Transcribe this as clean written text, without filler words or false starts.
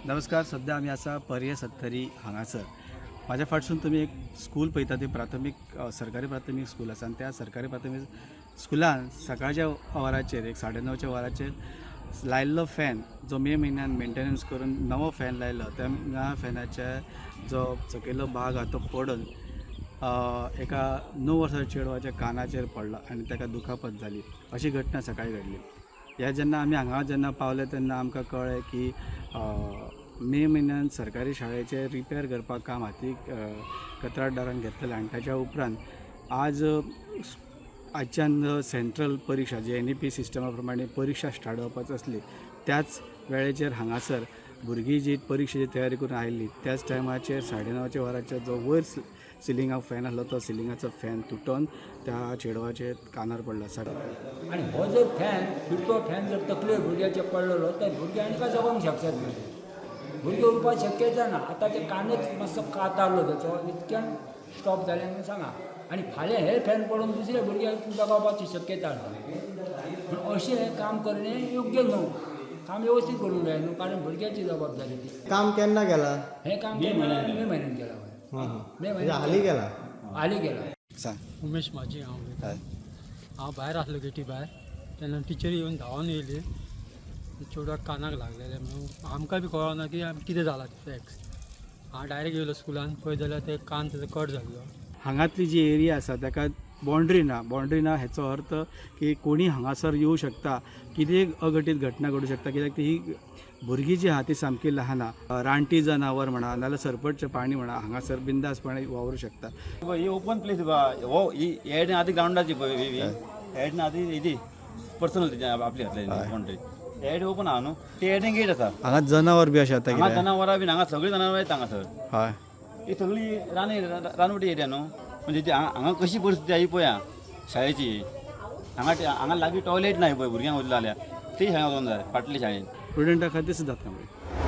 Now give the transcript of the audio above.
नमस्कार. सध्या आमी आसा पर्ये सत्तरी हांगासर. म्हाज्या फाटसून तुमी एक स्कूल पळयता, ती प्राथमीक सरकारी प्राथमीक स्कूल आसा आनी त्या सरकारी प्राथमीक स्कुलान सकाळच्या वराचेर एक 9:30च्या वराचेर लायल्लो फॅन, जो मे म्हयन्यान मेंटेनन्स करून नवो फॅन लायलो, त्या नव्या फॅनाच्या जो सकयलो भाग आहा तो पडून एका 9 वर्साच्या चेडवाच्या कानाचेर पडला आनी ताका दुखापत जाली. अशी घटना सकाळी घडली. ह्या जेन्ना आमी हांगा जेन्ना पावले तेन्ना आमकां कळ्ळें की मे म्हयन्यान सरकारी शाळेचें रिपेर करपाक काम हातीक कंत्राटदारान घेतलेलें आनी ताच्या उपरांत आज आजच्यान सेंट्रल परिक्षा जी एनईपी सिस्टमा प्रमाणे परिक्षा स्टार्ट जावपाची आसली, त्याच वेळेचेर हांगासर भुरगीं जी परिक्षेची तयारी करून आयिल्ली, त्याच टायमाचेर 9:30च्या वराचेर जो वयर सिलिंगा फॅन आसलो तो सिलिंगाचो फॅन तुटोन त्या चेडवाचे कानार पडला. आनी हो जर फॅन, फिरतो फॅन जर तकलेर भुरग्याचे पडलेलो तर भुरगे आनी काय जगोंक शकतात न्हय, भुरगे उरपाक शक्यता ना. आतां ते कानच मातसो कातारलो तेचो, इतक्यान स्टॉप जालें म्हणून सांगा. आनी फाल्यां हे फॅन पडून दुसऱ्या भुरग्याक जगोवपाची शक्यता आसा. पूण अशें हें काम करणे योग्य न्हू. काम वेवस्थीत करूंक जाय न्हू, कारण भुरग्याची जबाबदारी ती. काम केन्ना केला? हें काम मे म्हयन्यान केलां. हां. मे म्हणजे म्हयन्यान. हालीं केला? हालीं केलां. सांग. उमेश माजी हांव उलयतां. हांव भायर आसलो गेटी भायर तेन्ना टिचरी येवन धांवन येयली. चेडवाक कानाक लागलेलें म्हणून आमकां बी कळना की कितें जालां तें फॅक्स. हांव डायरेक्ट येयलो स्कुलान, पळयत जाल्यार ते कान तेजो कट जाल्लो. हांगातली जी एरिया आसा ताका बाउंड्री ना. बाउंड्री ना हेचो अर्थ की कोणी हांगासर येवं शकता, कितेंय अघटीत घटना घडूं शकता, कित्याक ती ही भुरगीं जी आहा ती सामकी लहान आहा. रानटी जनावर म्हणा नाजाल्यार सरपटचे प्राणी म्हणा, हांगासर बिंदासपणे वावरूं शकता. ही ओपन प्लेस बा हो. ही हेड आदी ग्रावंडाची हेड आदी हेजी पर्सनल तेजी आपली घातली बाउंड्री. हेड ओपन आहा न्हू, ते हेडीन गेट आसा. हांगा जनावर बी अशें जाता. हांगा कितें? जनावरां बीन, हांगा सगळीं जनावरां येता हांगासर. ही सगळी रान रानवटी एरिया न्हू. म्हणजे ती हांगा हांगा कशी परिस्थिती आहा ही पळया शाळेची. हांगा हांगा लागीं टॉयलेट ना. पळय, भुरग्यांक वयतलो जाल्यार ती शाळेंत वचोंक जाय फाटली शाळेन. प्रुडंटा खातीर सिद्धार्थ कांबळे.